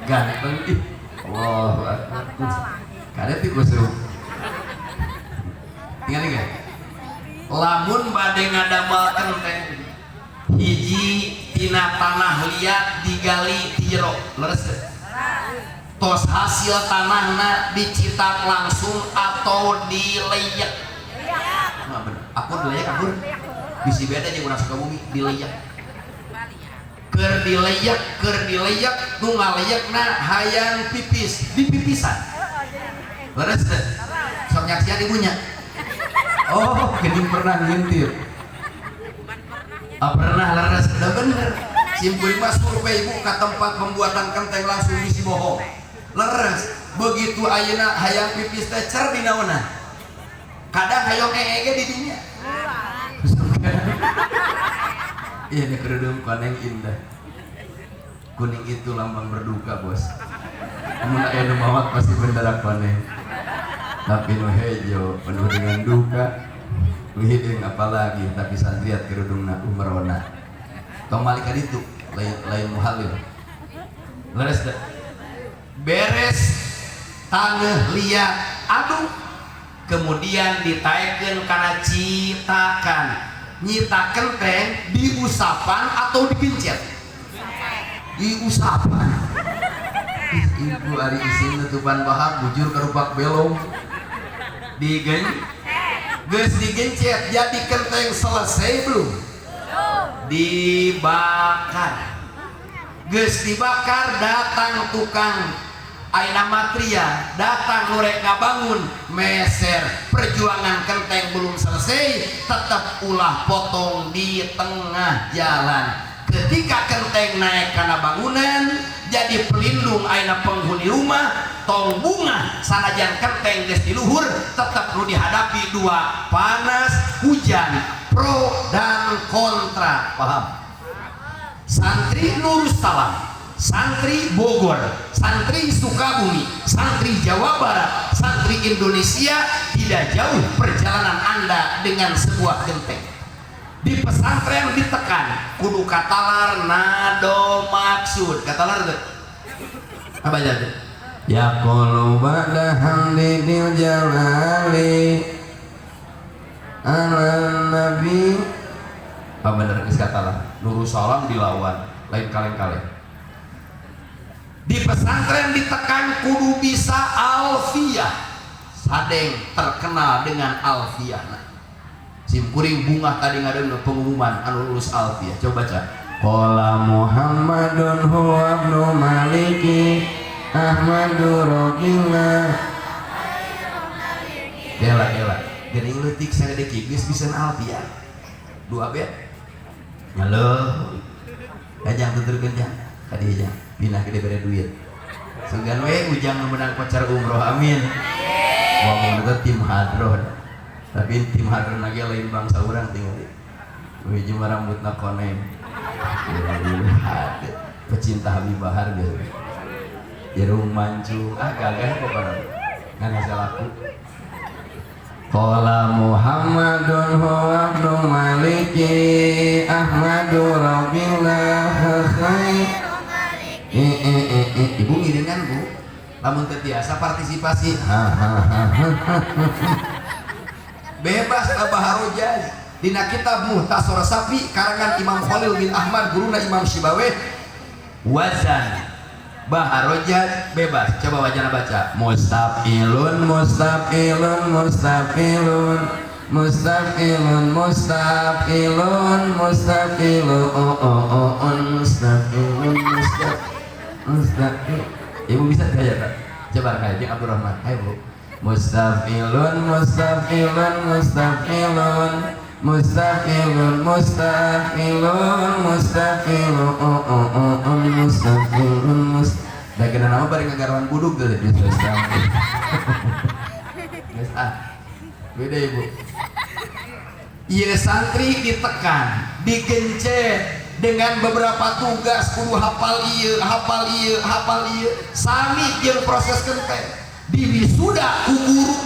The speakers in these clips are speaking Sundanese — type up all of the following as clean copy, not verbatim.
Ganteng ih. Allahu akbar. Kada ti kusuk. Tinggal enggak? Lamun bade ngadamel kenteng, hiji tina tanah liat digali ti jero, leres teu? Tos hasil tanahna dicitak langsung atau dileyek? Nah, bener. Aku dileyek, akur bisi beda jeung urang Sukabumi. Dileyek, keur dileyek, keur dileyek, nu ngaleyekna hayang pipis, dipipisan, leres teu? Sok nyaksian ibunya? Oh, geuning pernah ngintip. Ah, pernah, leres, udah bener. Simkuring mah survei, Ibu, ke tempat pembuatan kenteng langsung, bisi bohong. Leres, begitu ayeuna hayang pipis teh cer di naonna. Kadang hayang ee ge di dinya. Iya, ini kerudung koneng indah. Kuning itu lambang berduka, Bos. Mun aya nu maot pasti bendera koneng. Tapi nu hejo penuh dengan duka. Nu hideung apalagi, tapi santriat kerudungna umarona. Tong malik ka ditu, lain lain muhalil. Leres teh? Beres tanah liat aduk, kemudian ditaekeun kana citakan. Nyitak kenteng diusapan atau digencet? Diusapan. Ih, Ibu, ari isin nutupan bahak bujur karupak belong. Digen geus digencet jadi kenteng, selesai belum? Dibakar. Geus dibakar, datang tukang. Aina material datang, nu rek ngabangun meser. Perjuangan kenteng belum selesai, tetap ulah potong di tengah jalan. Ketika kenteng naik karena bangunan jadi pelindung aina penghuni rumah, tong bungah. Sanajan kenteng geus di luhur, tetap perlu dihadapi dua, panas, hujan, pro dan kontra, paham? Santri Nurussalam, santri Bogor, santri Sukabumi, santri Jawa Barat, santri Indonesia, tidak jauh perjalanan Anda dengan sebuah genteng. Di pesantren ditekan kudu katalar nado maksud. Katalar tuh apa aja tuh? Yaqulu ba'da hamdi dzil jalali ala nabi. Apa bener geus katalar Nurussalam dilawan lain kaleng-kaleng. Di pesantren ditekan kudu bisa alfiyah. Sadeng terkenal dengan alfiyah. Nah, sim kuring bungah tadi ngadeung pengumuman anu lulus alfiyah. Coba baca. Qala Muhammadun huwa ibnu Maliki Ahmadu Robillah. Kela kela, geuning leutik sagede kieu geus bisa alfiyah dua bet nyalo. Kajang tuturkeun jang kadi, jang pindah ke bere duit. Sugan we Ujang nu menang pacar umroh, amin. Wah, itu tim hadroh, tapi tim hadroh lagi lain bangsa urang. Tinggal hiji mah rambutna koneng, pecinta Habib Bahar gitu, jerung mancung, ah gagah pokoknya ngan hasil laku. Qala Muhammadun huwa ibnu Maliki Ahmadu Robillah khair. Eh, eh, eh, eh. Ibu ngiringan, Bu, lamun teu tiasa partisipasi, Ha ha ha ha ha. Bebas. Abah Rojaz dina kitab Muhtasar Safi karangan Imam Khalil bin Ahmad, guruna Imam Sibawaih, wazan Baharojaz bebas. Coba wajana baca. Mustafilun mustafilun mustafilun mustafilun mustafilun mustafilun mustafilun mustaf mustafil. Ibu bisa tidak ya, Kak? Coba kayak Abdurrahman, ayo, Bu. Mustafilun mustafilun mustafilun mustafilun mustafilun mustafilun mustafilun must Dagenan nama bari ngagaruan buduk tuh. Mustafil. Geus ah. Beda, Ibu. Iya, santri ditekan, digencet dengan beberapa tugas, kudu hafal ieu, hafal ieu, hafal ieu. Sami jeung proses kenteng. Di wisuda ku guru,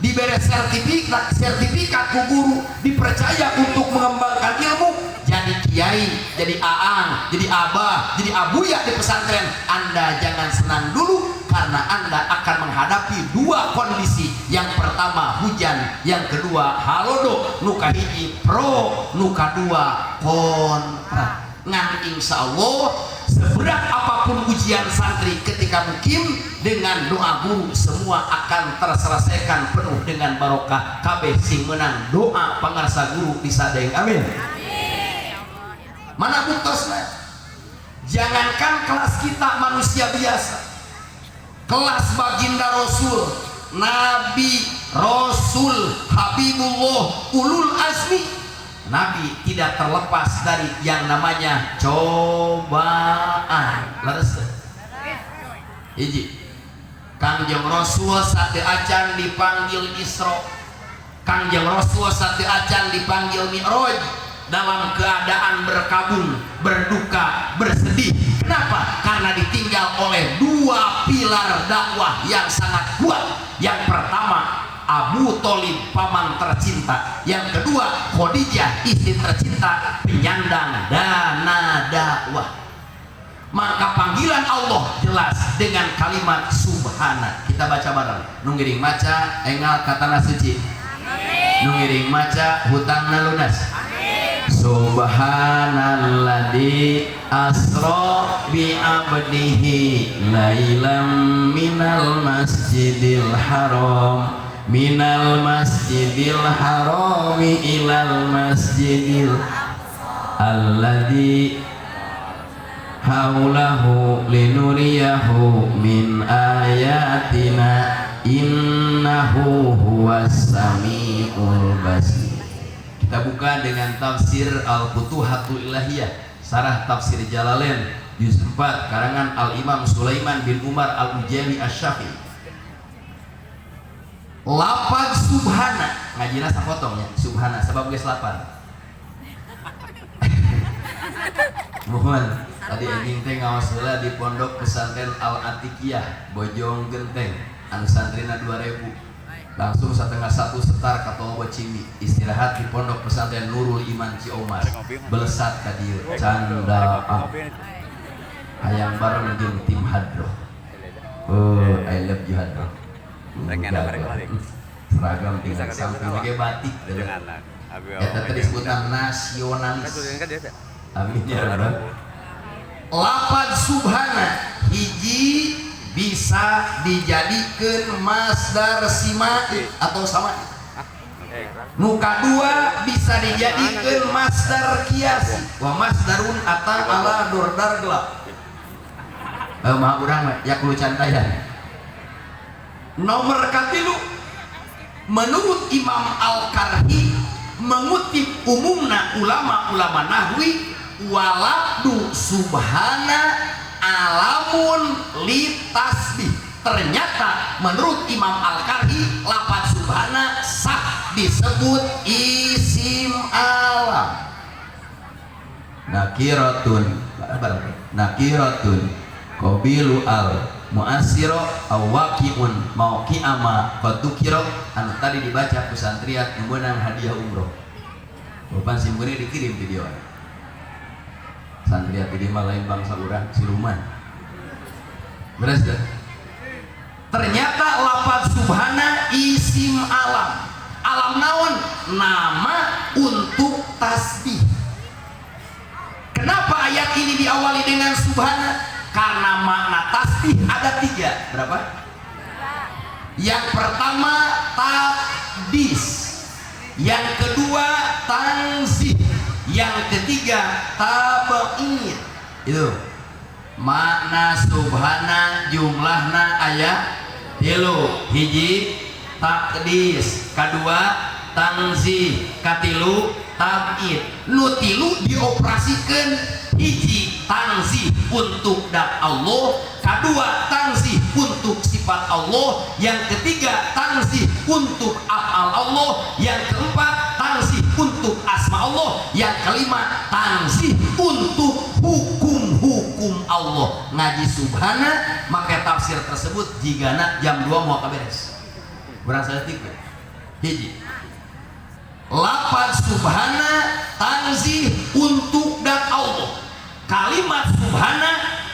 diberi sertifikat, sertifikat ku guru, dipercaya untuk mengembangkan ilmu, jadi Jadi kiai, jadi aang, jadi abah, jadi abuya di pesantren, Anda jangan senang dulu karena Anda akan menghadapi dua kondisi. Yang pertama hujan, yang kedua halodo. Nu kahiji pro, nu kadua kontra. Ngan insya Allah, seberat apapun ujian santri ketika mukim, dengan doa guru semua akan terselesaikan penuh dengan barokah. Kabeh sing menang doa pangarsa guru di Sadeng. Amin. Mana buktosna? Jangankan kelas kita manusia biasa, kelas baginda Rasul, Nabi, Rasul, Habibullah, Ulul Azmi, Nabi tidak terlepas dari yang namanya cobaan. Leres teu? Hiji, Kangjeng Rasul sateuacan dipanggil Isra, Kangjeng Rasul sateuacan dipanggil Mi'raj, dalam keadaan berkabung, berduka, bersedih. Kenapa? Karena ditinggal oleh dua pilar dakwah yang sangat kuat. Yang pertama Abu Thalib, paman tercinta. Yang kedua Khadijah, istri tercinta, penyandang dana dakwah. Maka panggilan Allah jelas dengan kalimat subhana. Kita baca bareng. Nu ngiring maca engal ka tanah suci. Nu ngiring maca hutangna lunas. Subhanalladzi asra bi abdihi lailam minal masjidil haram minal masjidil harami ilal masjidil alladzi haulahu linuriyahu min ayatina innahu huwas samiul basir. Kita buka dengan tafsir Al-Futuhatul Ilahiyah, Sarah Tafsir Jalalain, juz 4, karangan Al-Imam Sulaiman bin Umar Al-Ujaili Asy-Syafi'i. Lapad subhana, ngajina sapotong ya, subhana sebab geus lapar. Mohon tadi anjing teh ngawas heula di pondok pesantren Al Atikiyah Bojong Genteng, anu santrina 2000. Langsung 12.30 setar ka Tol Bocimi, istirahat di pondok pesantren Nurul Iman Ciomas, belesat ka dieu canda hayang bareng jeung tim hadroh. Oh, I love you, hadroh. Seragam tinggal samping ge batik. Eta teh disebutna nasionalis. Amin ya rabbal. Lapad subhana hiji bisa dijadikan masdar simai atau sama. Nu kadua bisa dijadikan masdar kiasi wa masdarun ata ala dordar gelap. Maha urang mah ya kudu cantayan. Nomor katilu, menurut Imam Al-Karhi mengutip umumna ulama-ulama nahwi, walabdu subhana alamun litasbih. Ternyata menurut Imam Al-Karhi lafaz subhana sah disebut isim alam. Nakiratun, nakiratun qabilu al muasiro awaqiun mauqiama qad dzukira, anu tadi dibaca ku santriat nu meunang hadiah umroh. Bapak simkuring dikirim video. Santriat di mah lain bangsa urang, siluman. Beres dah. Ternyata lafaz subhana isim alam. Alam naon? Nama untuk tasbih. Kenapa ayat ini diawali dengan subhana? Karena makna tasbih ada tiga. Berapa? Yang pertama taqdis, yang kedua tanzih, yang ketiga tab'id. Itu makna subhana jumlahna aya tilu. Hiji taqdis, kadua tanzih, katilu tab'id. Nu tilu dioperasikan, hiji tanzih untuk dat Allah, kedua tanzih untuk sifat Allah, yang ketiga tanzih untuk af'al Allah, yang keempat tanzih untuk asma Allah, yang kelima tanzih untuk hukum-hukum Allah. Ngaji subhana maka tafsir tersebut jigana jam 2 mau kaberes. Kurang saeutik we. Hiji, Lafaz subhana tanzih untuk dan Allah. Kalimat subhana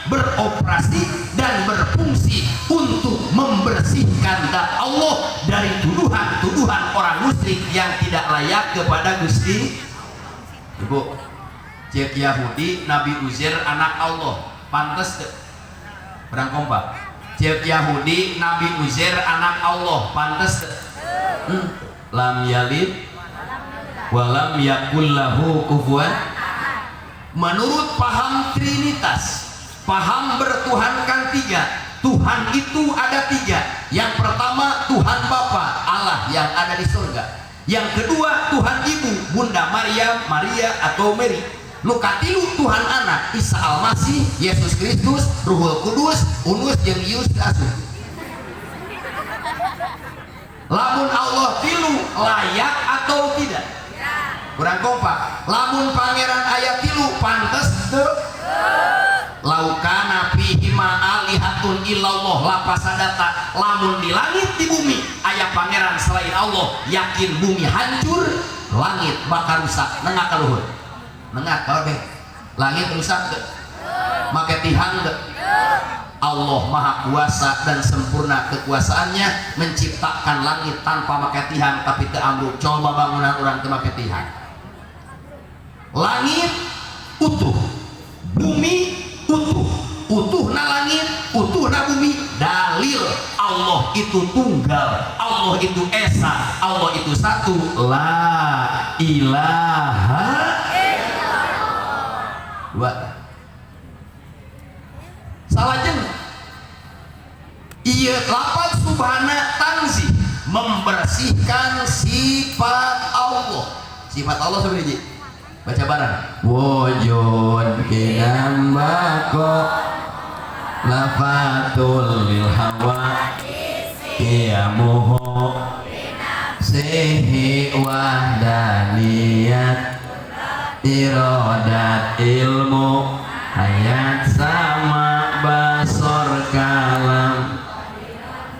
beroperasi dan berfungsi untuk membersihkan dat Allah dari tuduhan-tuduhan orang musyrik yang tidak layak kepada Gusti. Ibu, cek Yahudi Nabi Uzair anak Allah, pantes teu? Kurang kompak. Cek Yahudi Nabi Uzair anak Allah, pantes teu? Lam yalid walam yakul lahu kufuwan. Menurut paham Trinitas, paham bertuhankan tiga, Tuhan itu ada tiga. Yang pertama Tuhan Bapa, Allah yang ada di surga. Yang kedua Tuhan Ibu, Bunda Maryam, Maria atau Mary. Nu katilu Tuhan Anak, Isa Al-Masih, Yesus Kristus, Ruhul Kudus, Unus jeung Ius asup. Lamun Allah tilu, layak atau tidak? Kurang kompak. Lamun pangeran aya tilu, pantes teu? Lau kana fihima alihatun illallah lafasadata. Lamun di langit di bumi aya pangeran selain Allah, yakin bumi hancur, langit bakal rusak. Nengak ka luhur, nengak kabeh. Langit rusak teu? Make tihang teu? Allah maha kuasa dan sempurna kekuasaannya, menciptakan langit tanpa make tihang tapi teu ambruk. Coba bangunan orang teu make tihang. Langit utuh, bumi utuh, utuh na langit, utuh na bumi, dalil Allah itu tunggal, Allah itu esa, Allah itu satu. La ilaha dua. Salajeng iya, lafaz subhana tanzih, membersihkan sifat Allah. Sifat Allah sebenarnya baca bareng. Wujud qidam baqa nafatul lil hawa qiyamuhu sihi wahdaniyat iradat ilmu hayat sama basor kalam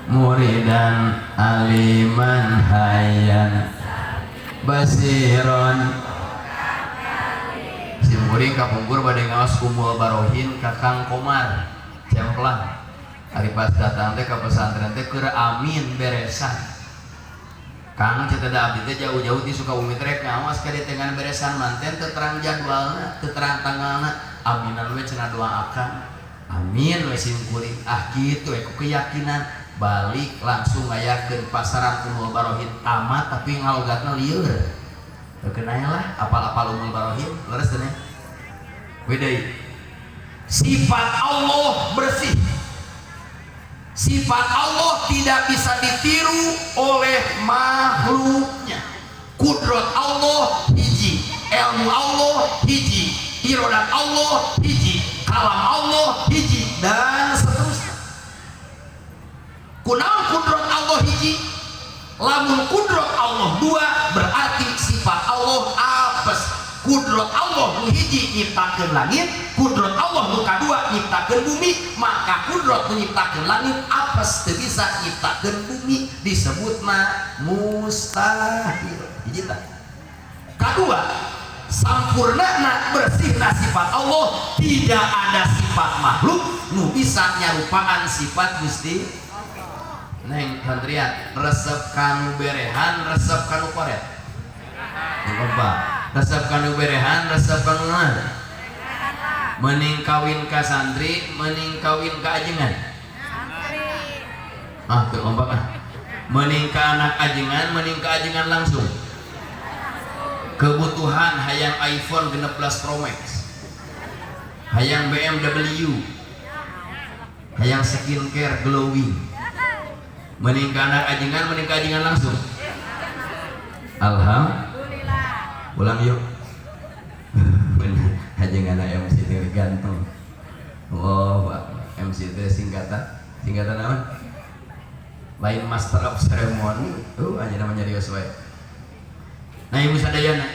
muridan aliman hayyan basiron. Simkuring kapungkur bade ngaos Ummul Barohin ka Kang Komar Cemplang. Ari pas datang teh ka pesantren teh keur amin beresan. Kang, ceta da abdi teh jauh-jauh ti Sukabumi rek ngaos ka dieu dengan beresan manten, teu terang jadwalna, teu terang tanggalna. Aminan we cenah, doakan amin we simkuring. Ah, kitu we ku keyakinan balik langsung ngayakeun pasaran Ummul Barohin tamat, tapi ngalogatna lieur. Teu kenaya lah apal-apal Ummul Barohin leres teh. Deui, sifat Allah bersih. Sifat Allah tidak bisa ditiru oleh makhluknya. Kudrat Allah hiji, ilmu Allah hiji, irodat Allah hiji, kalam Allah hiji, dan seterusnya. Kunaon kudrat Allah hiji? Lamun kudrat Allah dua, berarti sifat Allah apes. Kudrat Allah nu hiji nyiptakeun langit, kudrat Allah nu kadua nyiptakeun bumi, maka kudrat nu nyiptakeun langit apes, teu bisa nyiptakeun bumi, disebutna mustahil. Hiji tah. Kadua, sampurnana bersihna sifat Allah, tidak ada sifat makhluk nu bisa nyarupaan sifat Gusti. Neng santrian, resep kanu berehan, resep kanu koret? Kompak. Resep kanu berehan, resep kanu naon? Mending kawin ka santri, mending kawin ka ajengan? Ah, teu kompak ah. Mending ka anak ajengan, mending ka ajengan langsung? Kebutuhan hayang iPhone 16 Pro Max, hayang BMW, hayang skincare glowing, mending ka anak ajengan, mending ka ajengan langsung? Alhamdulillah. Ulang yuk. Bener, ajengan MC itu ganteng. Oh, MC itu singkatan, singkatan apa? Lain Master of Ceremony, tuh aja namanya Rios wae. Nah, ibu sadayana,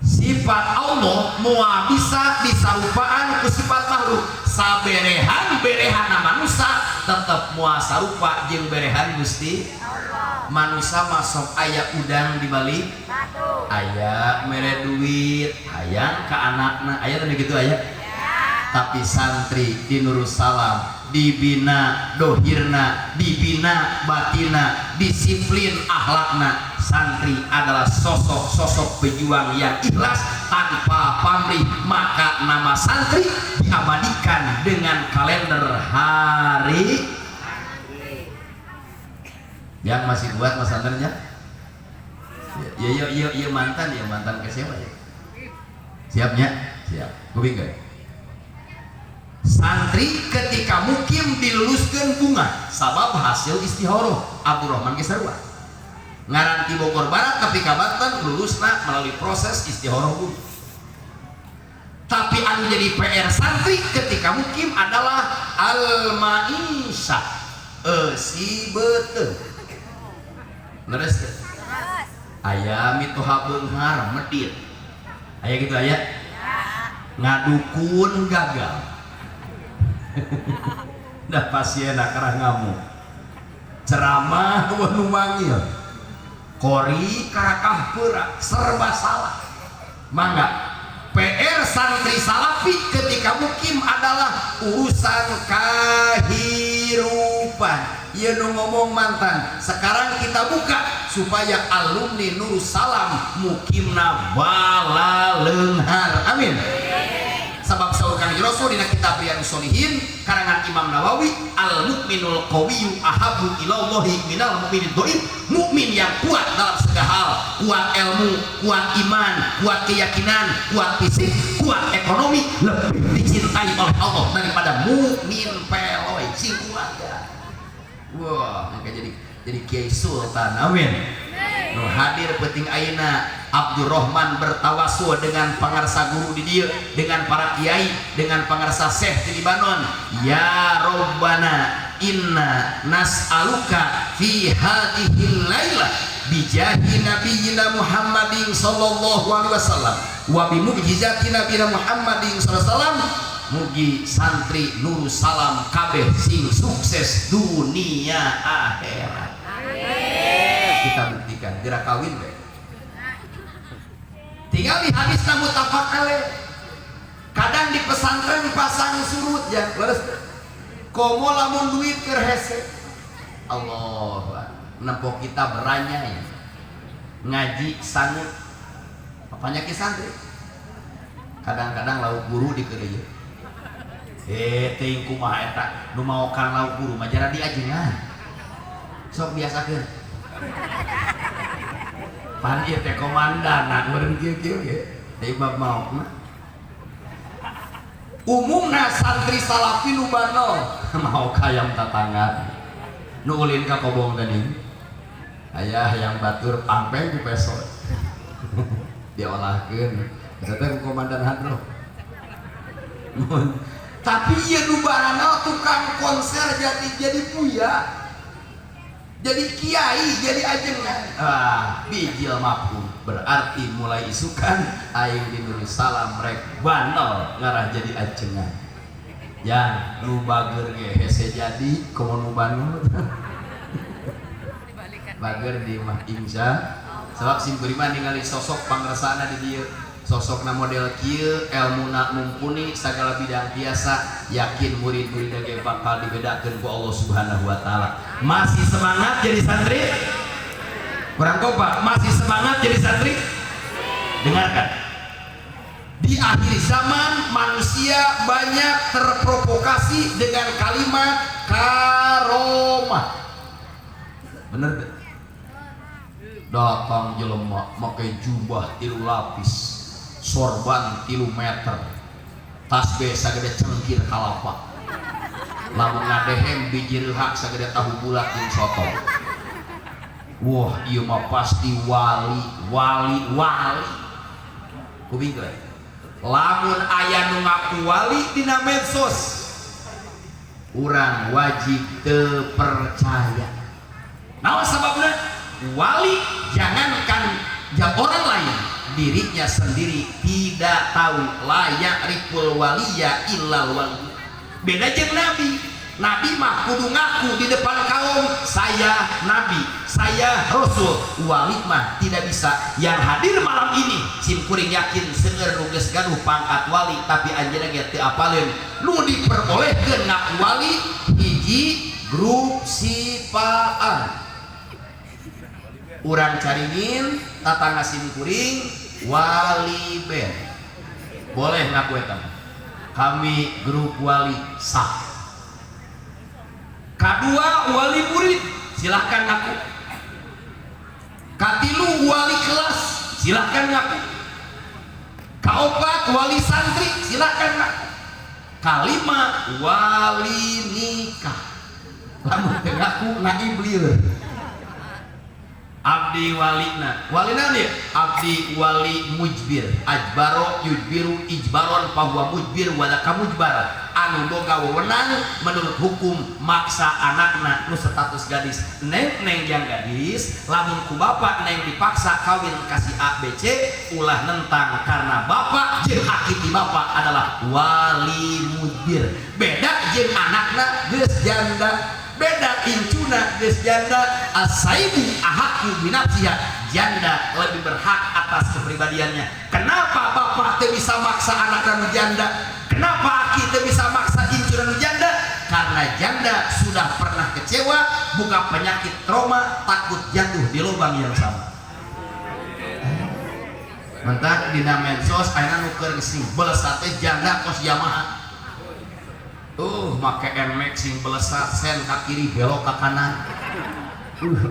sifat Allah moal bisa disarupaan ku sifat makhluk. Saberehan berehana manusia tetep moal sarupa jeung berehan Gusti. Manusia masuk aya udang di balik aya mere duit hayang ke anakna aya tadi gitu aya. Tapi santri di Nurussalam dibina dohirna, dibina batina, disiplin akhlakna. Santri adalah sosok-sosok pejuang yang ikhlas tanpa pamrih, maka nama santri diabadikan dengan kalender hari yang masih kuat. Mas santrinya ya ya ya ya, mantan ya, mantan ke siapa ya, siapnya siap kuping gak? Santri ketika mukim diluluskan bunga sabab hasil istihoroh Abdurrahman Kisarwa ngaran ti Bogor Barat tapi ka Banten, lulusna melalui proses istihoroh guru. Tapi anu jadi PR santri ketika mukim adalah al-ma'isyah, eusi beuteung. Leres teu? Aya mitoha beunghar medit, aya gitu, aya ngadukun gagal, dah pasien karah ngamuk, ceramah nu manggil kori karakah pura, serba salah. Mangga, PR santri salafi ketika mukim adalah urusan kehidupan. Ya, nu ngomong mantan. Sekarang kita buka supaya alumni Nurussalam mukimna balaleunghar, amin. Sabab saur Kangjeng Rasul dina kitab Riyadhus Shalihin karangan Imam Nawawi, al mukminul qawiyyu ahabbu ilallahi minal mukminid dhaif. Mukmin yang kuat dalam segala hal, kuat ilmu, kuat iman, kuat keyakinan, kuat fisik, kuat ekonomi, lebih dicintai oleh Allah daripada mukmin peloy. Sing kuat ya. Wah, maka jadi kiai sultan, amin. Nu hadir penting ayeuna Abdurrahman bertawasul dengan pangarsa guru di dieu, dengan para kiai, dengan pangarsa syekh di Libanon. Ya Robbana inna nas'aluka fi hadhil lailah bijahi nabiyyina Muhammadin sallallahu alaihi wasallam wa bi mukjizati nabiyina Muhammadin sallallahu alaihi wasallam, mugi santri Nurussalam kabeh sing sukses dunia akhirat. Kita buktikan gerak kawin we. Tinggal di hadis muttafaq alaih. Kadang di pesantren pasang surut ya, leres komo lamun duit keur hese. Allah nempo kita beranya ya ngaji sangut apanya ki santri. Kadang-kadang lauk guru di kerja, eh teuing kumaha eta nu maokan lauk guru mah jara diajengan. Sok biasakeun pan ieu teh komandan meureun kieu-kieu ge teh bab maokna. Umumna santri salafi nu banol mau kayam tatangga nu ulin ka kobong tadi, ayah yang batur pangpeng ku peso diolahkeun eta teh ku komandan hadroh. Tapi ieu nu baranal tukang konser jadi buya, jadi kiai, jadi ajengan, ah bijil mafhum. Berarti mulai isukan aing di Nurussalam rek banol ngarah jadi ajengan. Ya nu bager ge hese jadi komo nu banol. Bager di mah insya. Sebab sim kuring mah ningali sosok pangresana di dieu, sosokna model kieu, elmuna mumpuni segala bidang biasa, yakin murid-murid ge bakal dibedakeun ku Allah Subhanahu wa taala. Masih semangat jadi santri? Kurang kompak. Masih semangat jadi santri? Dengarkan, di akhir zaman manusia banyak terprovokasi dengan kalimat karomah. Bener gak? Datang jelema make jubah 3 lapis, sorban 3 meter, tasbih sagede cengkir kalapa, lamun ngadehem biji rehak sagede tahu bulat jeung soto. Wah, ieu mah pasti wali, wali, wali. Kuping teh lamun aya nu ngaku wali dina medsos, urang wajib teu percaya. Naon sababna? Wali jangankan orang lain, dirinya sendiri tidak tahu. La ya'riful waliya illal wali. Beda jeung nabi. Nabi mah kudu ngaku di depan kaum, saya nabi, saya rasul. Wali mah tidak bisa. Yang hadir malam ini sim kuring yakin seueur nu geus gaduh pangkat wali, tapi anjeunna ge teu apaleun. Nu diperbolehkeun ngaku wali hiji, grup sipaan. Urang caringin tatangga sim kuring wali band, boleh ngaku eta, kami grup wali, sah. Kedua, wali murid, silahkan ngaku. Katilu, wali kelas, silahkan ngaku. Kaopat, wali santri, silahkan ngaku. Kalima, wali nikah. Lamun teu ngaku, naib lieur. Abdi walina, walina nih, abdi wali mujbir. Ajbaro yujbiru ijbaron fahuwa mujbir wala kamujbar, anu boga wewenang menurut hukum maksa anakna nu status gadis. Neng, neng yang gadis, lamun ku bapak neng dipaksa kawin kasih A B C, ulah nentang, karena bapak jeung aki ti bapak adalah wali mujbir. Beda jeung anakna geus janda, beda incuna geus janda. Asaibu ahaqqu binafsiha, janda lebih berhak atas kepribadiannya. Kenapa bapak teu bisa maksa anak nu janda? Kenapa aki teu bisa maksa incuna nu janda? Karena janda sudah pernah kecewa, buka penyakit trauma, takut jatuh di lubang yang sama. Mentak dina medsos ayeuna nu keur sing belesat teh janda kos Yamaha. Make NMAX sing belesat, sen ka kiri, belok ke kanan.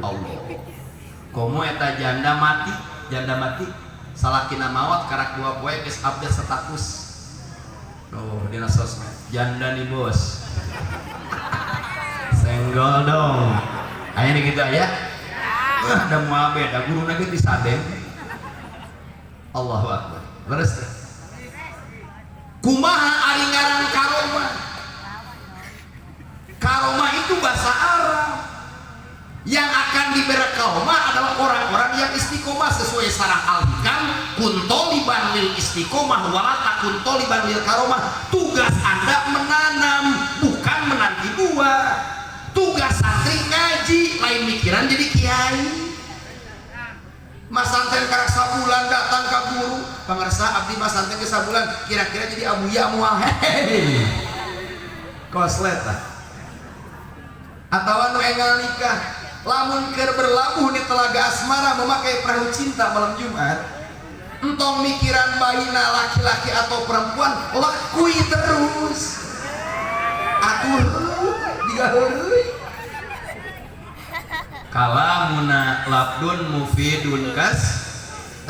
Allah. Komo eta janda mati, janda mati, salakina maot karak 2 poe geus update status. Oh, dina sosmed. Janda nih, bos. Senggol dong. Ayo nih gitu ya. Wah, ada moal beda guru ge disadeng. Allahu Akbar. Leres teh. Kumaha ari ngaran karomah? Karomah itu bahasa Arab. Yang akan diberi karomah adalah orang-orang yang istiqomah sesuai sarang Al-Hikam, kun tholiban lil istiqomah wala takun tholiban lil karomah. Tugas Anda menanam, bukan menanti buah. Tugas santri ngaji, lain mikiran jadi kiai. Masantren karak sabulan datang ke guru, "Pangersa, abdi masantren ke sabulan, kira-kira jadi abuya moal?" Hehehe, koslet lah. Atau nu enggal nikah, lamun keur berlabuh di telaga asmara memakai perahu cinta malam Jumat, entong mikiran bayina laki-laki atau perempuan, lakui terus atuh jiga heureuy. Kalamuna labdun mufidun kas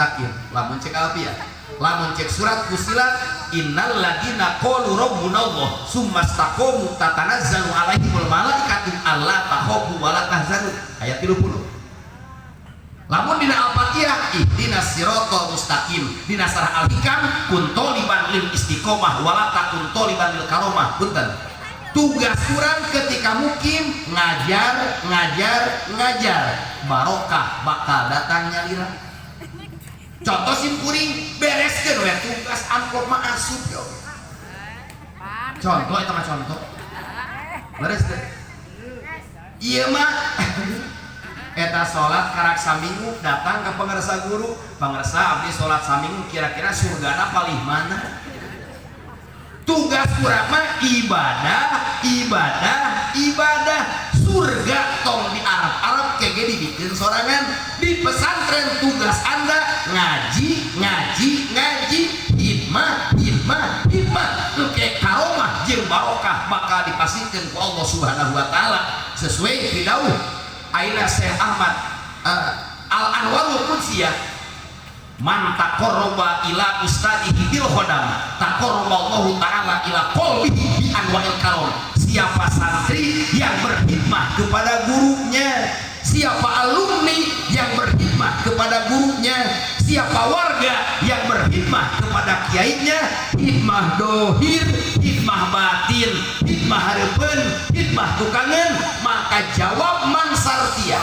takin, lamun cek alfiah, lamun cek surat Fussilat, innal ladina qalu rabbunallah summa staqamu tatanazzalu alaihimul malaikatu alla takhafu wa la tahzanu, ayat 30. Lamun dina Al-Fatihah, ihdinas siratal mustaqim. Dina sarah Al-Hikam, kun tholiban lil istiqomah wala takun tholiban lil karomah. Punten, tugas kurang ketika mukim ngajar, ngajar, ngajar, barokah bakal datang nyalira. Contoh sim kuring bereskeun we tugas amplop mah asup yo. Contoh eta mah, contoh. Beres teh? Ieu mah eta salat karak saminggu, datang ke pangersa guru, "Pangersa, abdi salat saminggu, kira-kira surgana palih mana?" Tugas urang mah ibadah, ibadah, ibadah. Surga tong di Arab-Arab, kege dibikin sorangan. Di pesantren tugas Anda ngaji, ngaji, ngaji, hikmah, hikmah, hikmah. Engke karomah jeung barokah bakal dipastikan ku Allah Subhanahu wa Taala sesuai pidauh Aina Syekh Ahmad Al Anwarul Qudsiyah, man taqarraba ila ustadihi bil khodam taqarraba Allahu ta'ala ila qalbihi bi anwa'il karom. Siapa santri yang berkhidmah kepada gurunya, siapa alumni yang berkhidmah kepada gurunya, siapa warga yang berkhidmah kepada kiainya, hikmah dohir, hikmah batin, hikmah hareupeun, hikmah tukangan, maka jawab man sartia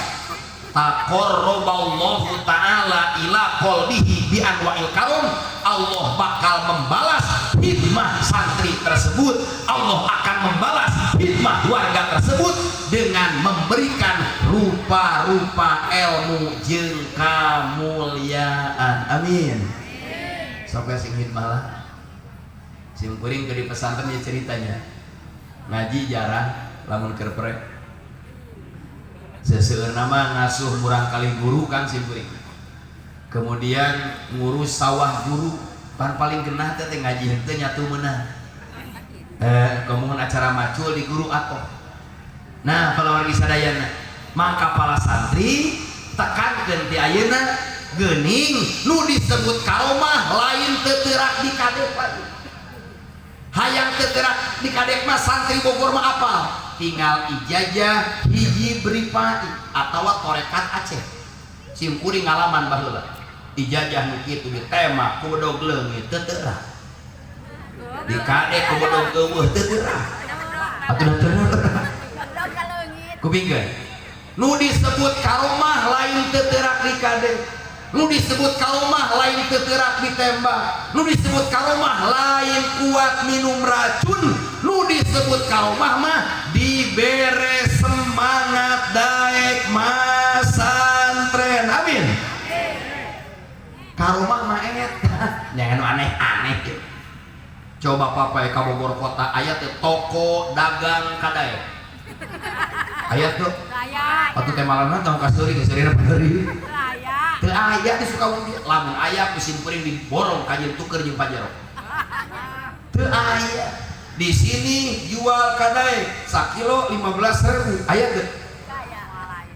taqarraballahu ta'ala ila qalbihi bi anwa'il karom. Allah bakal membalas hikmah santri tersebut, Allah akan membalas hikmah warga. ilmu jeung kamulyaan. Amin. Sampai sing hikmah lah. Sim kuring ke di pesantren ya ceritanya. Ngaji jarang lamun keur prek. Seseueurna mah ngasuh murang kali guru kan sim kuring. Kemudian ngurus sawah guru, pan paling genah teh teh ngaji henteu nyatu meunang. Kemudian acara macul di guru atoh. Nah, kalau wargi sadayana, maka para santri tekankeun ti ayeuna geuning nu disebut karomah lain teuterak di kadek lagi. Hayang teuterak di kadek mah santri Bogor mah apal, tinggal ijazah hiji Rifai atawa torekat Aceh. Sim kuring ngalaman baheula. Ijazah nu kitu ditembak ku bedog leungit teu teurak. Di kadek ku bedog eueuh teu teurak. Atuh teu teurak. Kupingkeun. Nu disebut karomah lain teuterak di kadek. Nu disebut karomah lain teuterak ditembak. Nu disebut karomah lain kuat minum racun. Nu disebut karomah mah dibere semangat daek masantren. Amin. Karomah mah eta. Jangan aneh-aneh gitu. Coba papa ka Bogor kota aya teh toko dagang kadaek. Aya tuh. Atuh teh malamna tong ka seuri, seurina peuri. Teu aya di Sukabumi. Lamun aya ku sim kuring diborong ka jeung tuker jeung Pajero. Teu aya. Di sini jual kadaek sakilo 15.000. Aya teu?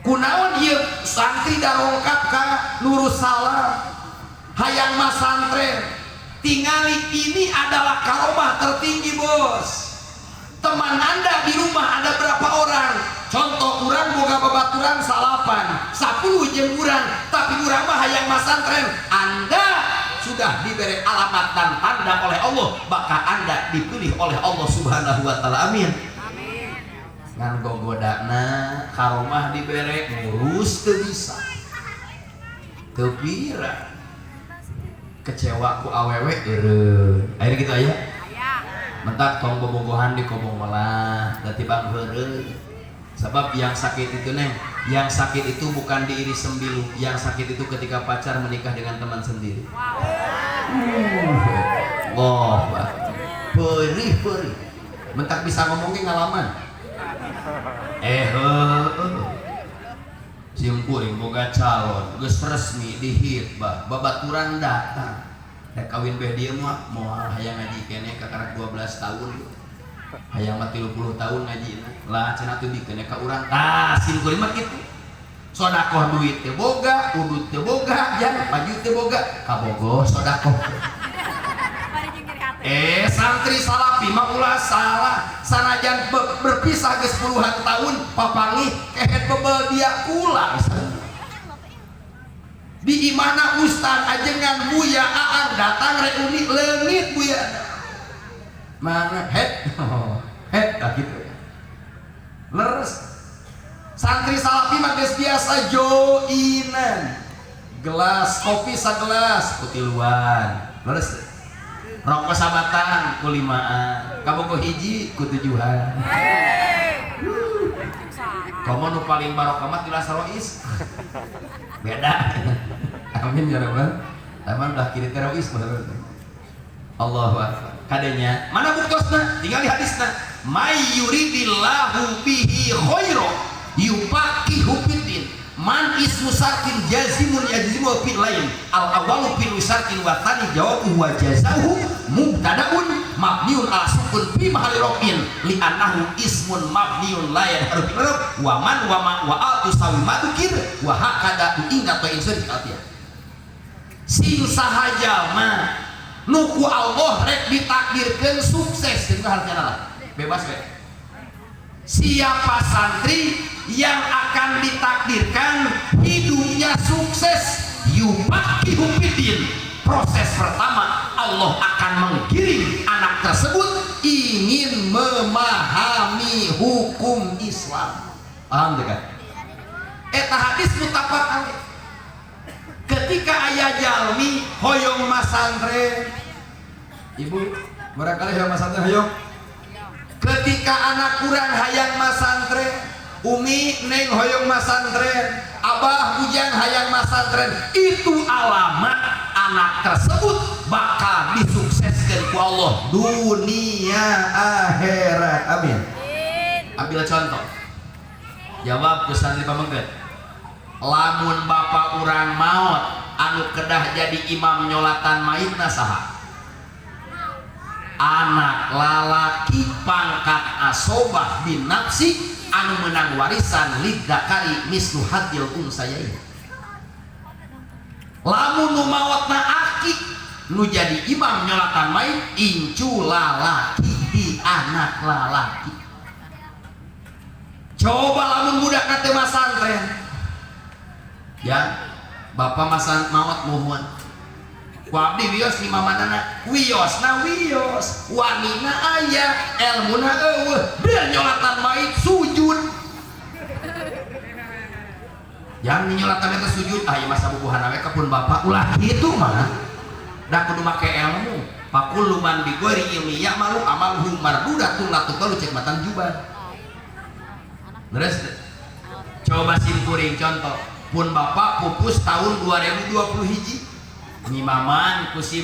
Kunaon ieu santri darongkap ka Nurussalam hayang masantren. Tingali ini adalah karomah tertinggi, bos. Teman Anda di rumah ada berapa orang? Contoh urang boga babaturan salapan, 10 jeung urang, tapi urang mah hayang masantren. Anda sudah diberi alamat dan tanda oleh Allah, maka Anda dipilih oleh Allah Subhanahu wa taala. Amin. Ngan gogodana karomah dibere ngurus teu bisa. Teu pira. Kecewa ku awewe eureun. Akhirnya gitu aya. Mentak tong bobogohan di kobong malah dati bang heureuy. Sebab yang sakit itu neng, yang sakit itu bukan diiris sembilu, yang sakit itu ketika pacar menikah dengan teman sendiri. Wah, perih perih. Mentak bisa ngomongin ngalaman. Heueuh. Sim kuring boga calon, geus resmi dihitbah, babaturan datang. Rek kawin beh dieu mah moal hayang ngaji keneh kakarak 12 tahun. Hayang mah 30 tahun ngajina. Lah cenah teu dikeun ka urang. Tah sim kuring mah kitu. Sodakoh duit teu boga, udut teu boga, jan baju teu boga, kabogoh sodakoh. Santri salapi mah ulah salah, sanajan berpisah geus puluhan tahun papanggih kehet bebel dia kula. Di imana ustad ajengan Buya Aang datang reuni leungit Buya. Mana head head ah gitu. Leres. Santri salapi mah geus biasa joinan. Gelas kopi sagelas kutiluan. Leres. Rokok sabatang ku limaan, kabogoh hiji ku tujuhan. Komo nu paling barokah mah tilas rois. Beda. Amin ya rabbal. Taman udah kiri teh rois mah. Allahu akbar. Kadenya, mana buktosna? Tinggal di hadisna. May yuridillahu bihi khaira yufaqihu fiddin. Man ismu syartin jazimun yajzimu fi lain. Al awalu fi syartin wa tsani jawabuhu wa jazahu mubtadaun mabniun ala sukun fi mahalli rafin li annahu ismun mabniun la yadharu fil i'rab wa man wa ma wa al tusawi madukir wa hakada ingat wa insur alfiah. Sing saha jalma nu ku Allah rek ditakdirkeun sukses itu hargana lah. Bebas we. Siapa santri yang akan ditakdirkan hidupnya sukses yufaqihu fiddin. Proses pertama Allah akan menggiring anak tersebut ingin memahami hukum Islam. Paham tidak? Eta hadis muttafaq alaih. Ketika ayah jalmi hoyong masantren, ibu barangkali hoyong masantren hoyong. Ketika anak kurang hayang masantren, umi neng hoyong masantren, Abah ujang hayang masantren, itu alamat anak tersebut bakal disukseskan ku Allah dunia akhirat. Amin. Ambil contoh, jawab ku santri pamengket, lamun bapak urang maot, anu kedah jadi imam nyolatan mayitna saha? Anak lalaki, pangkat asobah bin nafsi, anu menang warisan lidzakari mislu hadzil unsayain. Lamun nu maotna aki, nu jadi imam nyolatan mayit incu lalaki, di anak lalaki. Coba lamun budak teu masantren ya, bapak masan maot, muhun ku abdi wios ngimamanana. Wiosna wios, wanina aya, elmuna euweuh. Dia nyolatan mayit sujud, yang nyolatan itu sujud. Ah, masa bubuhan we ka pun bapak. Ulah kitu mah da, kudu make ilmu. Fakullu man bi ghairi ilmi ya'malu amaluhu mardudatun la tuqbalu, cek matan juban. Terus coba simkuring contoh, pun bapak pupus tahun 2020 hiji, ngimaman kusim,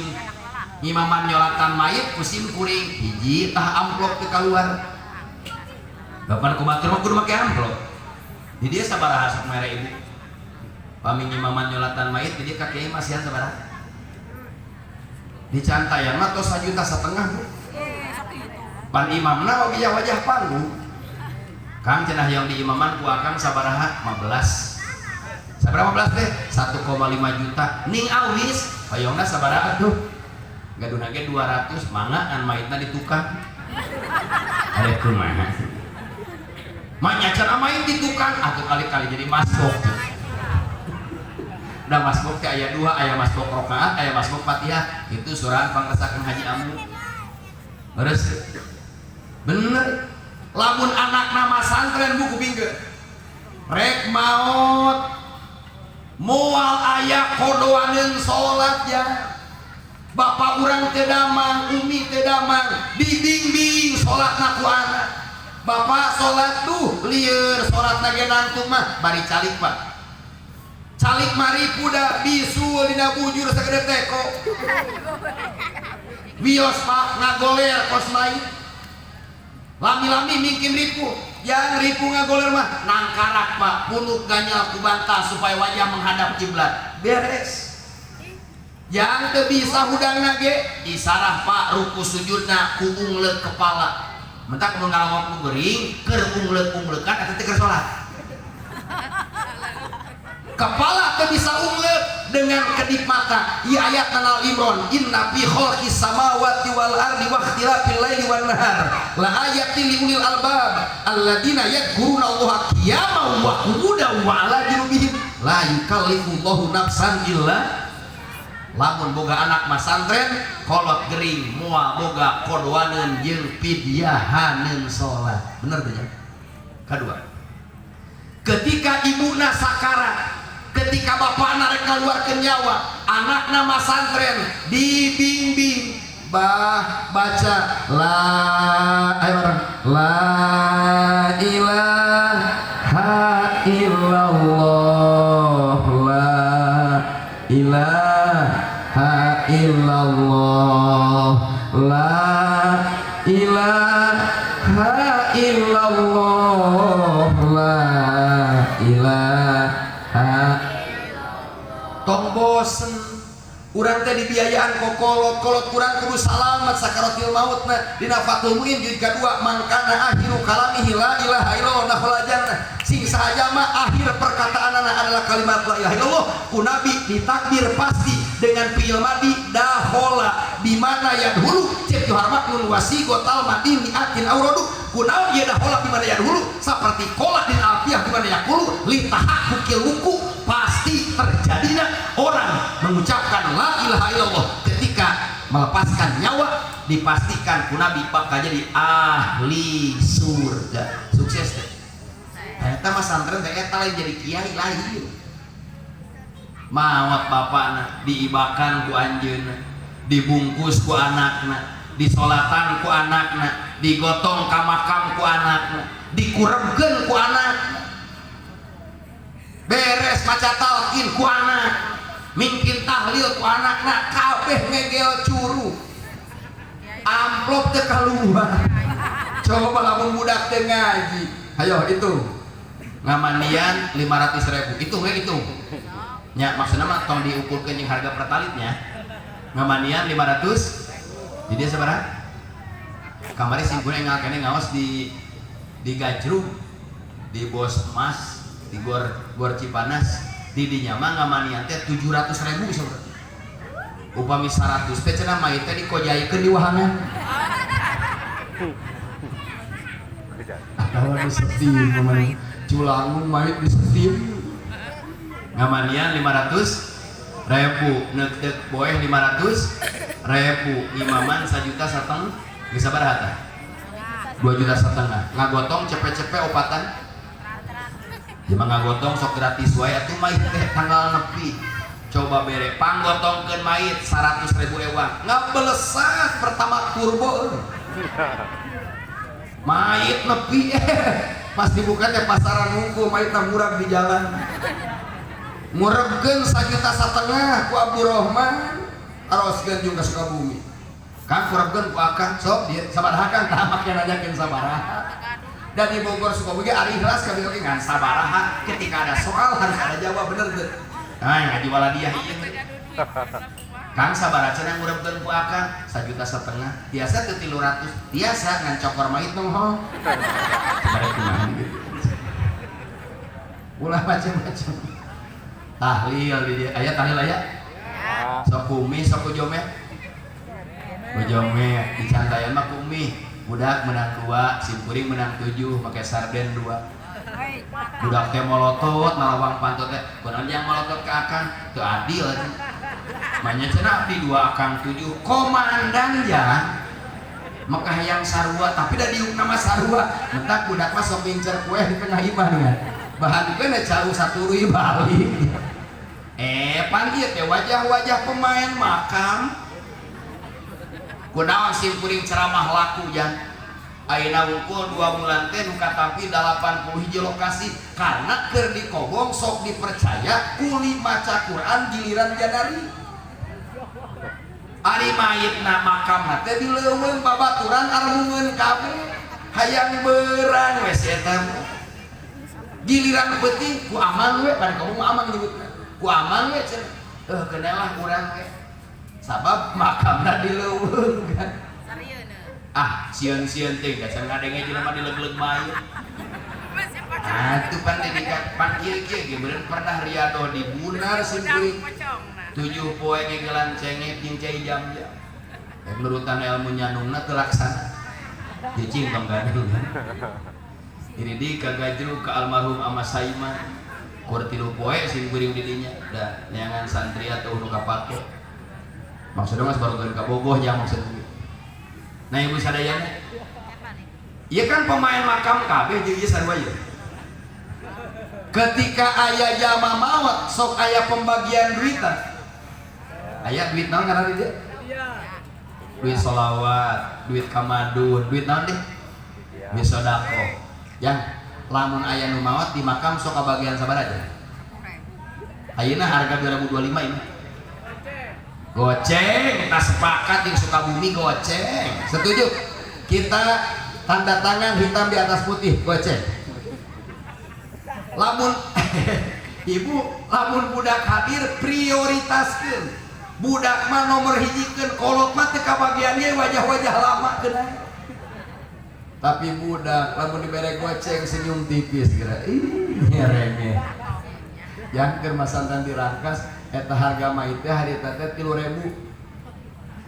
ngimaman nyolatan mayit kusim kuring. Hiji tah amplop ke keluar bapak ku batur mah kudu make amplop. Di dia sabaraha sok mere ibu pami ngimaman nyolatan mayit? Di dia kakek masihan sabaraha? Di Cantayan mah tos 1,5 juta, Bu. Pan imamna oge wajah panggung. Kang, cenah yang di imaman ku akang sabaraha? 15. Sabaraha 15 teh? 1,5 juta. Ning awis hoyongna sabaraha tuh? Gaduhna ge 200, mangga, ngan mayitna di tukang. Ada kumaha? Manya cara main di tukang atau kali-kali jadi masbuk. Udah, masbuk teh aya dua, aya masbuk rokaat, aya masbuk Fatihah. Itu surahan pangresakeun Haji Amu. Terus bener, lamun anak nama santren, buku bingge rek maot moal aya kodoaneun salat ya. Bapak urang teu damang, umi teu damang, dibimbing salatna ku anak. Bapak salat tuh lieur, salatna ge nangtung mah bari calik, Pak. Calik mari kuda bisul dina bujur sagede teko. Wios, Pak, ngagoler kos mai. Lami-lami mungkin ripu, yang ripu ngagoler mah nangkarak, Pak, punuk ganyal ku bantal supaya wajah menghadap kiblat. Beres. Yang teu bisa hudang ge isarah, Pak, ruku sujudna ku ungleuk kepala. Mentak mun ngalongok nu gering keur ungleuk-unglekan eta teh keur salat. Kepala teu bisa ungleuk dengan kedip mata. Ieu ayat Al Imran, inna fi khalqis samawati wal ardi wa ikhtilafil laili wan nahar la ayatin li ulil albab alladzina yadhkuruna Allaha qiyaman wa qu'udan wa ala junubihim la yukallifullahu nafsan illa. Lamun boga anak masantren, kolot gering moal boga kodoaneun jeung pidyahaneun salat. Bener teh ya? Kedua, ketika ibuna sakarat, ketika bapakna rek ngaluarkeun nyawa, anakna masantren dibimbing, bah, baca la, ayo bareng, la ilaha illallah, la ilaha illallah, la ilaha illallah, la ilaha. Tong bosen. Urang teh dibiayaan ku kolot, kolot urang kudu salamat sakaratil maut. Nah, dina Fathul Muin juz kadua, man kana akhiru kalamihi la ilaha illallah dakhala jannah. Sing sahaja mah akhir perkataanana adalah kalimat la ilaha illallah, ku Nabi ditakdir pasti dengan fi'il madi dakhala, di mana yadhulu cek Johar Makmun wasigotal madini atin auradu. Kunaon ieu dakhala di mana yadhulu? Seperti kola din alfiah di mana yaqulu litahaqquqil wuku, pasti terjadinya orang mengucapkan la ilaha illallah ketika melepaskan nyawa, dipastikan ku Nabi bakal jadi ahli surga. Sukses deh. Ternyata mas santren teh eta lain jadi kiai, lain. Maot bapakna, diibakan ku anjeunna, dibungkus ku anakna, disolatan ku anakna, digotong ka makam ku anakna, dikurebkeun ku anakna. Beres maca talqin ku anak, mingkin tahlil ku anakna, kabeh ngegel curu, amplop teu kaluar. Coba lamun budak teu ngaji, ayo itu ngamandian 500 ribu, hitung we, hitung nya. Maksudnya mah tong diukurkeun jeung harga pertalitnya. Ngamandian 500, jadi sabaraha? Kamari simkuring enggal keneh ngaos di Gajrug, di Bos Emas, di Gor Gor Cipanas. Di dinya mah ngamandian teh 700 ribu saudara. Upami 100 teh cenah mayit teh dikojaikeun di wahangan atawa di setim pemain culangung, mayit di setim. Ngamandian 500 ribu, neuk boeh 500 ribu, imaman 1,5 juta, geus sabaraha tah? 2,5 juta. Ngagotong cepet-cepet opatan. Jelema ngagotong sok gratis wae atuh, mayit teh tanggal nepi. Coba bere panggotongkeun mayit 100 ribu ewang, ngabelesat pertama turbo euy. Mayit nepi, pas dibuka teh pasaran nunggu mayitna murag di jalan. Ngurebkeun 1,5 juta ku Abdurrahman, aroskeun jeung ka Sukabumi. Kang, kurebkeun ku akang, sok dia sabaraha, Kang? Tah, make nanyakeun sabaraha. Dan di Bogor Sukabumi ari ikhlas kami oge ngan sabaraha. Ketika ada soal harus ada jawab, bener teu? Ah, ngaji waladiah ieu. Kang, sabaraha cenah ngurebkeun ku akang? 1,5 juta. Biasa teu 300? Biasa, ngan cokor mayit nongol. Sabaraha kumaha gitu. Ulah macem-macem. Tahlil di dieu aya, tahlil aya? Sok kumi, sok ku jomet. Ku jomet di cantayan mah kumi. Budak menang 2, simkuring menang 7, make sarden 2. Budak teh molotot nalawang pantot teh. Kunaon yang molotot ke akang? Teu adil. Manya cenah abdi 2, akang 7. Komandan ya. Maka hayang sarua, tapi da diuk nama sarua. Mentak budak mah sok ngincer kue di tengah imah kan. Bahan juga na cau saturuy balik. Pan ieu teh wajah-wajah pemain makam. Kunaon simkuring ceramah laku jang? Ayeuna wungkul 2 bulan teh nu katampi 80 hiji lokasi, karena keur dikobong sok dipercaya kuli maca Quran giliran janari. Ari mayitna makamna teh di leuweung, babaturan armungeun kabeh, hayang beurang we si eta mah. Giliran peuting ku amang we, pada kamu mah amang nyebutna. Ku amang we cenah. Kenalah urang we. Sabab makamna di leuweung kan. Ah, sieun-sieun teh dasar ngadenge jelema dileg-leg mayit. Ah, itu pan dedikat pan kieu-kieu ge beureun pernah riado di Bunar simkuring 7 poe ngegelan cengek jeung cai jam-jam. Rek nurutan ilmu nyanungna teu laksana. Cicing tong gaduh. Ini di ka Gajrug ka almarhum Ama Saiman. Kur 3 poe simkuring di dinya da neangan santri atau nu kapake. Maksudna mah baru ka Bogoh jang maksud ge. Nah, ibu sadayana. Ieu kan pemain makam kabeh jeung ieu sarua ieu. Ketika aya jama maot sok aya pembagian duitan. Aya duit naon ngaranna dieu? Duit solawat, duit kamadun, duit naon deh? Duit sodako. Yang lamun aya nu maot di makam sok kabagian sabaraha aja? Ayeuna harga 2025 ini. Goceng, kita sepakat yang Sukabumi goceng. Setuju? Kita tanda tangan hitam di atas putih, goceng. Lamun ibu, lamun budak hadir prioritaskeun. Budak mah nomor hijikeun, kolot mah teu kabagian ieu wajah-wajah lama kena. Tapi budak lamun dibere goceng senyum tipis kira. Ih, ngerenge. Yang keur masantan dirangkas eta harga mah teh harita teh 3.000.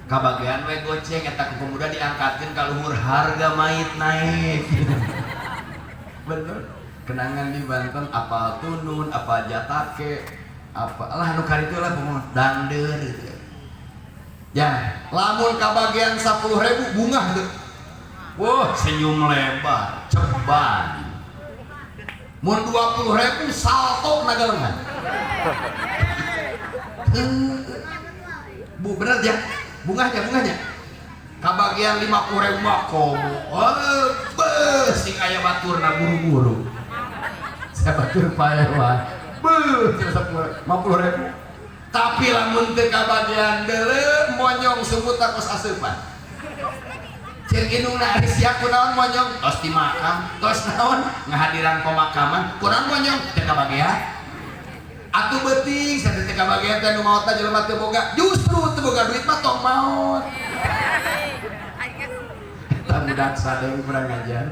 Kabagian we goceng eta ku pemuda diangkatkeun ka luhur, harga mayit naik. Bener. Kenangan di Banten apal tunun, apal jatake, apa lah nu karitu lah pokokna dangdeur gitu. Ya, lamun kabagian 10.000 bungah tuh. Wah, senyum lebar, ceban. Mun 20.000 salto nagalengan. Bu, bener ya? Bungahnya, bungahnya. Kabagian 50.000 mah komo. Oh, beuh, sing aya baturna buru-buru. Saya batur pae wah. Beuh, 50 ribu. Tapi lamun teu kabagian deuleu, monyong sumputna kos aseupan. Cek indungna, "Ari sia kunaon monyong?" "Tos di makam." "Tos naon?" "Ngahadiran pemakaman." "Kunaon monyong?" "Teu kabagian." Atuh beuting teu kabagian teh, nu maot jelema teu boga. Justru teu boga duit mah tong maot. Eta budak sadeng kurang ajar.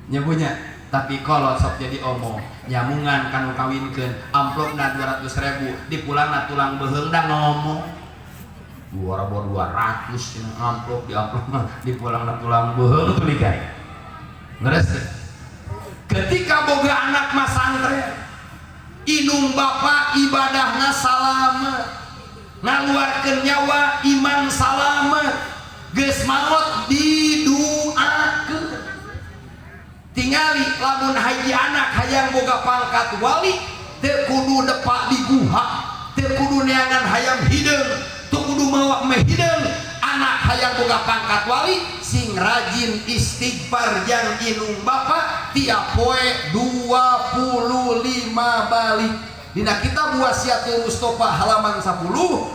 Nyebunya, tapi kolot sok jadi omong nyamungan kanu kawinkeun, amplopna 200 ribu, dipulangna tulang beuheung. Da ngomong dua ribu dua ratus amplop di amplop, dipulangna tulang beuheung. Tuh ligai ngeres. Ketika boga anak masantren, indung bapak ibadahna salamet, ngaluarkeun nyawa iman salamet, geus maot diduakeun. Tingali, lamun haji anak hayang boga pangkat wali, teu kudu depak di guha, teu kudu neangan hayam hideung, teu kudu mawa meh hideung. Anak hayang boga pangkat wali, sing rajin istighfar jang indung bapak tiap poe 25 balik. Dina kitab Wasiatul Mustafa halaman 10,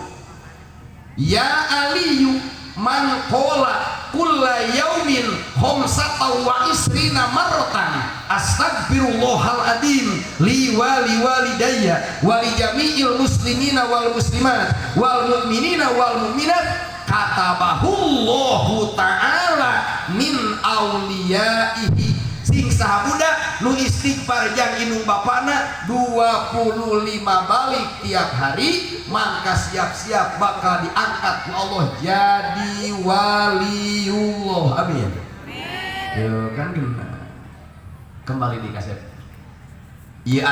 "Ya Aliyu, man qola kulla yaumin khomsata wa isrina marratan astagfirullahal adim li wali walidayya wa li jami'il muslimina wal muslimat wal mu'minina wal mu'minat, katabahullahu ta'ala min auliyaihi." Sing saha budak nu istighfar jang indung bapana 25 balik tiap hari, maka siap-siap bakal diangkat ku Allah jadi waliullah. Amin. Yo kan kena kembali di kaset. Iya.